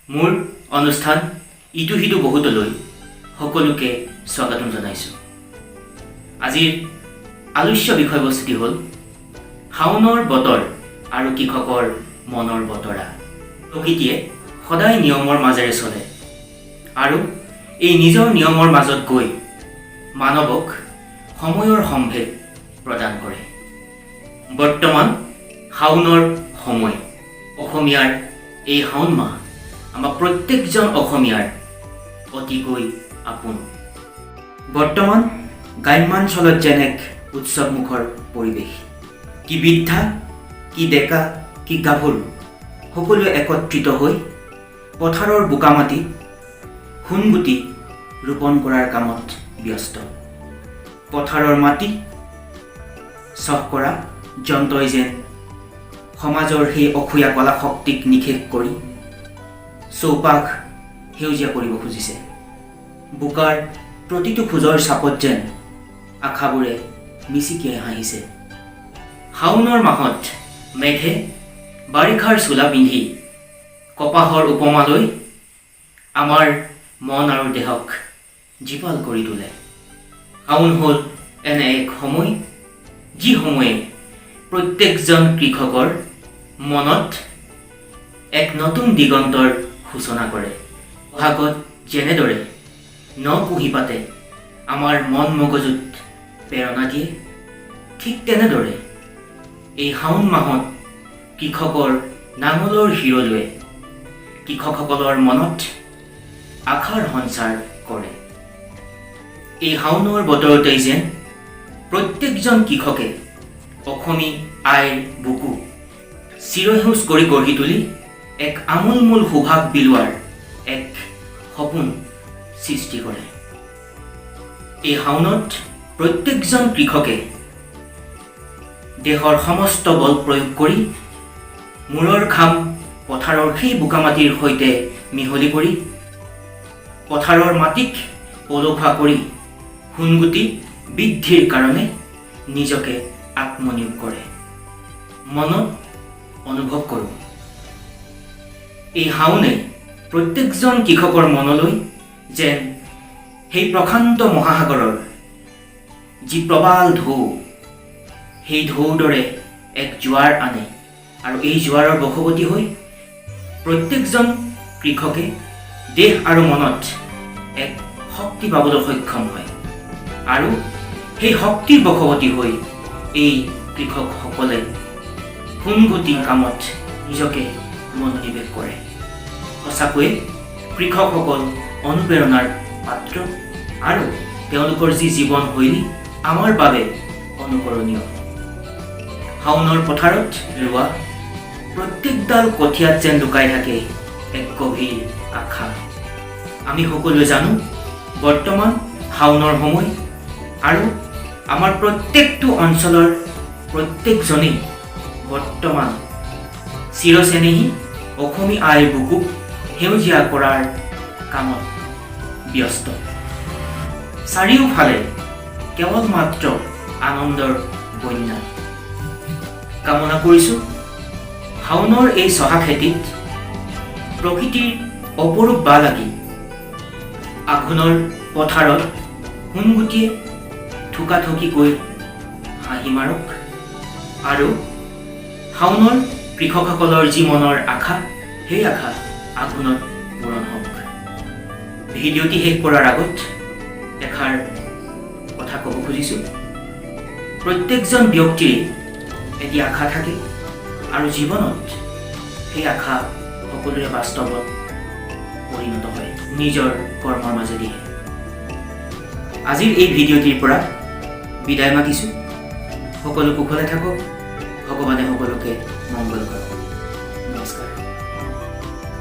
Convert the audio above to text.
মোৰ অনুষ্ঠান ইটো সিটো বহুতলৈ সকলোকে স্বাগতম জনাইছোঁ। আজিৰ আলোচ্য বিষয়বস্তুটি হ'ল শাওনৰ বতৰ আৰু কৃষকৰ মনৰ বতৰা। প্ৰকৃতিয়ে সদায় নিয়মৰ মাজেৰে চলে আৰু এই নিজৰ নিয়মৰ মাজত গৈ মানৱক সময়ৰ সম্ভেদ প্ৰদান কৰে। বৰ্তমান শাওনৰ সময়। অসমীয়াৰ এই শাওন মাহ আমাৰ প্ৰত্যেকজন অসমীয়াৰ অতিকৈ আপোন। বৰ্তমান গ্ৰাম্যাঞ্চলত যেন এক উৎসৱমুখৰ পৰিৱেশ। কি বৃদ্ধা, কি ডেকা, কি গাভৰু, সকলোৱে একত্ৰিত হৈ পথাৰৰ বোকা মাটিত সোণগুটি ৰোপণ কৰাৰ কামত ব্যস্ত। পথাৰৰ মাটি চহ কৰা যন্ত্ৰই যেন সমাজৰ সেই অসূয়া কলা শক্তিক নিঃশেষ কৰি চৌপাশ সেউজীয়া কৰিব খুজিছে। বোকাৰ প্ৰতিটো খোজৰ চাপত যেন আশাবোৰে মিচিকিয়াই হাঁহিছে। শাওনৰ মাহত মেঘে বাৰিষাৰ চোলা পিন্ধি কপাহৰ উপমা লৈ আমাৰ মন আৰু দেহক জীপাল কৰি তোলে। শাওন হ'ল এনে এক সময়, যি সময়ে প্ৰত্যেকজন কৃষকৰ মনত এক নতুন দিগন্তৰ সূচনা কৰে। বহাগত যেনেদৰে ন কুঁহিপাতে আমাৰ মন মগজুত প্ৰেৰণা দিয়ে, ঠিক তেনেদৰে এই শাওন মাহত কৃষকৰ নাঙলৰ হিৰলুৱে কৃষকসকলৰ মনত আশাৰ সঞ্চাৰ কৰে। এই শাওনৰ বতৰতেই যেন প্ৰত্যেকজন কৃষকে অসমী আইৰ বুকু চিৰসেউজ কৰি গঢ়ি তুলি এক আমোলমোল সুবাস বিলোৱাৰ এক সপোন সৃষ্টি কৰে। এই শাওনত প্ৰত্যেকজন কৃষকে দেহৰ সমস্ত বল প্ৰয়োগ কৰি, মূৰৰ ঘাম পথাৰৰ সেই বোকা মাটিৰ সৈতে মিহলি কৰি, পথাৰৰ মাটিক পলসুৱা কৰি সোণগুটি বৃদ্ধিৰ কাৰণে নিজকে আত্মনিয়োগ কৰে। মনত অনুভৱ কৰোঁ, এই শাওনে প্ৰত্যেকজন কৃষকৰ মনলৈ যেন সেই প্ৰশান্ত মহাসাগৰৰ যি প্ৰবাল ঢৌ, সেই ঢৌৰ দৰে এক জোৱাৰ আনে আৰু এই জোৱাৰৰ বশৱৰ্তী হৈ প্ৰত্যেকজন কৃষকে দেহ আৰু মনত এক শক্তি পাবলৈ সক্ষম হয় আৰু সেই শক্তিৰ বশৱৰ্তী হৈ এই কৃষকসকলে সোণগুটি কামত নিজকে মনোনিৱেশ কৰে। সঁচাকৈয়ে কৃষকসকল অনুপ্ৰেৰণাৰ পাত্ৰ আৰু তেওঁলোকৰ যি জীৱনশৈলী আমাৰ বাবে অনুকৰণীয়। শাওনৰ পথাৰত ৰোৱা প্ৰত্যেকডাল কঠীয়াত যেন লুকাই থাকে এক গভীৰ আশা। আমি সকলোৱে জানো, বৰ্তমান শাওনৰ সময় আৰু আমাৰ প্ৰত্যেকটো অঞ্চলৰ প্ৰত্যেকজনেই বৰ্তমান চিৰচেনেহী অসমী আইৰ বুকুক সেউজীয়া কৰাৰ কামত ব্যস্ত। চাৰিওফালে কেৱল মাত্ৰ আনন্দৰ বন্যা। কামনা কৰিছোঁ, শাওনৰ এই চহা খেতিত প্ৰকৃতিৰ অপৰূপ বা লাগি আঘোণৰ পথাৰত সোণগুটিয়ে থোকাথুকিকৈ হাঁহি মাৰক আৰু শাওনৰ কৃষকসকলৰ যি মনৰ আশা, সেই আশা আঘোণত পূৰণ হওক। ভিডিঅ'টি শেষ কৰাৰ আগত এষাৰ কথা ক'ব খুজিছোঁ। প্ৰত্যেকজন ব্যক্তিৰে এটি আশা থাকে আৰু জীৱনত সেই আশা সকলোৰে বাস্তৱত পৰিণত হয় নিজৰ কৰ্মৰ মাজেদিহে। আজিৰ এই ভিডিঅ'টিৰ পৰা বিদায় মাগিছোঁ। সকলো কুশলে থাকক। ভগৱানে সকলোকে মংগল কৰক।